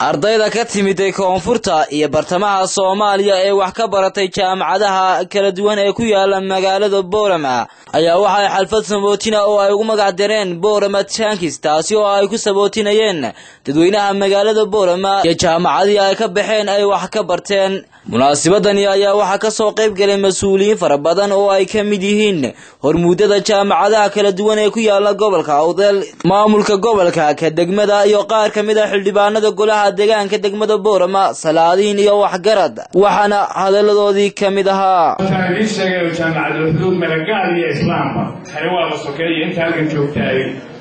Ardayda ka timid koonfurta iyo bartamaha Soomaaliya ee wax ka baratay jaamacadaha kala duwan ee ku yaala magaalada Boorama ayaa waxay xalfad sabootina oo ay ugu magac dareen Boorama Thanks, taasi oo ay ku sabootinayeen dadweynaha magaalada Boorama iyo jaamacadii ay ka baxeen ay wax ka barteen. Munaasabadani ayaa waxaa ka soo qayb galay mas'uuliyiin fara badan oo ay ka mid yihiin hormuudada jaamacadaha kala duwan ee ku yaala gobolka Awdal, maamulka gobolka, ka degmada iyo qaar ka mid ah xildhibaanada golaha deegaanka degmada Boorama, salaadiin iyo waxgarad. Waxaana hadaladoodii ka mid ahaa: Waxaan idiin sheegay oo jaamacadda xuduud malagaal iyo islaamba tani waa la sokeeye, inta halkan joogtaay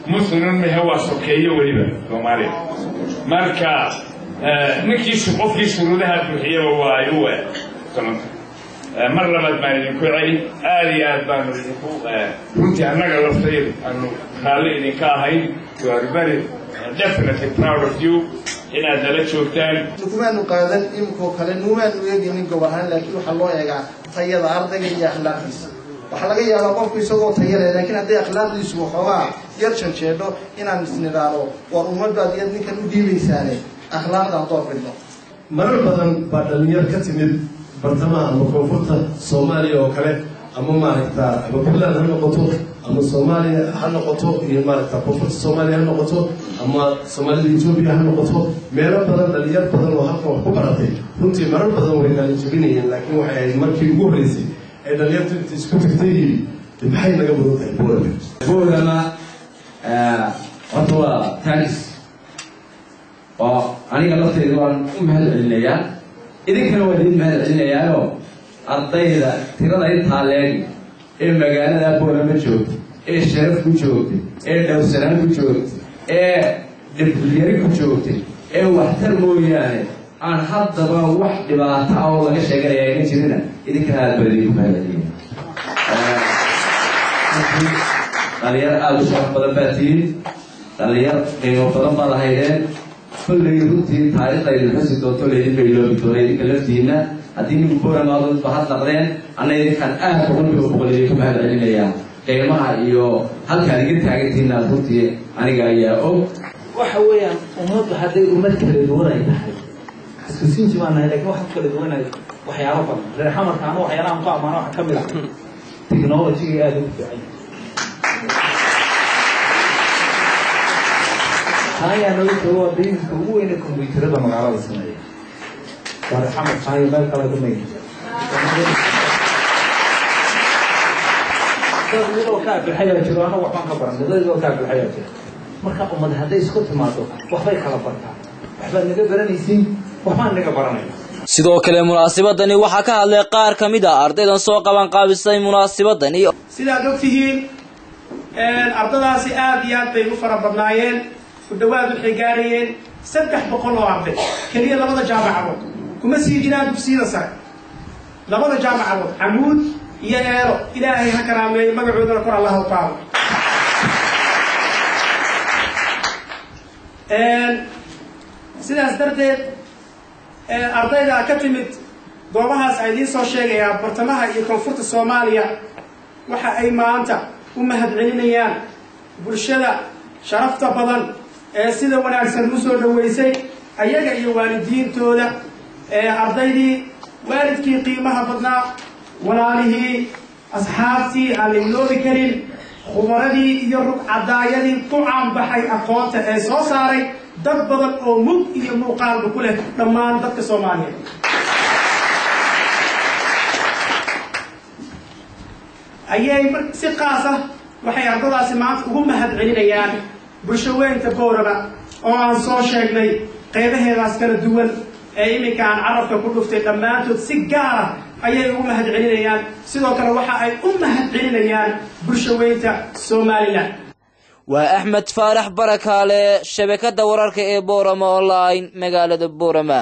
muslimin mehe, waa sokeeye weliba Soomaaliya. Marka ninkii qofkii shuruudaha buuxiyaba waa ay u samanta. Mar labaad baan idinku celi, aad iyo aad baanu idinku runtii annaga laftaydu aanu raalli idinka ahayn. You are very definitely proud of you inaad nala joogtaan. Kumaanu qaadan iminkoo kale, numaanu eegaynin gob ahaan, laakiin waxaa loo eegaa tayada ardayga iyo akhlaaqdiisa. Waxaa laga yaabaa qofku isagoo taya leh, laakiin hadday akhlaaqdiisu waxoogaa yar janjeedho, inaan isnidaano war ummadaad iyad ninkan u dhiibaysaane akhlaaqdaan door bidno. Marar badan baa dhalinyar ka timid bartamaha ama koonfurta Soomaaliya oo kale, ama maaragta ama Puntland ha noqoto, ama Soomaaliya ha noqoto, iyo maaragta koonfurta Soomaaliya ha noqoto, ama Soomaalida Etoobiya ha noqoto, meelo badan dhalinyar badan oo halkan wax ku baratay runtii marar badan way qalin jabinayeen. Laakiin waxay ahayd markii ugu horreysay ay dhalinyartu inta isku tagtay yidhi, maxay naga mudan tahay Boorama? Boorama horta waa thanks oo aniga lafteyda waan u mahad celinayaa, idinkana waa idin mahad celinayaayo. Ardayda tirada intaa leegi ee magaalada Boorama joogta, ee sharaf ku joogtay, ee dhowsanaan ku joogtay, ee dhibyari ku joogtay, ee waxtar mooyaane aan haddaba wax dhibaato ah oo laga sheeganaya ayna jirina, idinkana aad baa idinku mahad celinaya. Dhalinyar aada u sharaf badan baa tihiin, dhalinyar qiimo badan baad ahaydeen. Kolley runtii taariikhda idin xusi doonto, laydin bayloobi doona idinka laftiina. Haddii ninku Booramaadba had naqdeen, anna idinkaan aad 100% idinku mahad celinayaa. Qiimaha iyo halkaad iga taagantihiin runtii aniga ayaa og. Waxa weeyaan, ummaddu hadday ummad kala duwan ay tahay, isku sinji baan nahay, lakin waxaan kala duwanahay waxyaalo badan. Reer Xamarka anu waxyaalahan ku amaano waxaa ka mid ah technology-ga aada ugu fiican. Taayaa nooga joogo, waa businesska ugu weyne combyuutarada magaalada sameeya, waa reer Xamar. Taaya meel kale kamay dad iyadoo kaa buxayaa jiro, anagu waxbaan ka baranay, dad iyadoo kaa buxayaa jiro. Marka ummad hadday isku timaado waxbay kala bartaa, waxbaad naga baranaysiin, waxbaan naga baranayna. Sidoo kale munaasabadani waxaa ka hadlay qaar ka mid ah ardaydan soo qaban qaabisay munaasabadani. Sidaad og tihiin, ardadaasi aad iyo aad bay u fara badnaayeen. Ku dhawaad waxay gaarayeen 300 oo arday keliya labada jaamacadood, kuma sii jiraan dugsiyada sare. Labada jaamacadood, Camuud iyo Eelo, Ilaahay ha karaameeyo, magacoodana kor Allaha u qaado. Sidaas darteed ardayda ka timid goobahaas a idiin soo sheegayaa, bartamaha iyo koonfurta Soomaaliya, waxa ay maanta u mahad celinayaan bulshada sharafta badan ee sida wanaagsan u soo dhoweysay ayaga iyo waalidiintooda, ee ardaydii, waalidkii qiimaha badnaa, walaalihii, asxaabtii aan la iloobi karin, khubaradii iyo rugcadaayadii ku caanbaxay aqoonta ee soo saaray dad badan oo mug iyo muuqaalba ku leh dhammaan dadka Soomaaliyeed. Ayay si qaas ah waxay ardadaasi maanta ugu mahad celinayaan bulsho weynta Boorama oo aan soo sheegnay qeybaheedaas kala duwan ee iminka aan carabka ku dhuftay. Dhammaantood si gaara ayay ugu mahad celinayaan. Sidoo kale waxa ay u mahad celinayaan bulsho weynta Somalilan. Waa Axmed Faarax Barakaale, shabakada wararka ee Boorama Online, magaalada Boorama.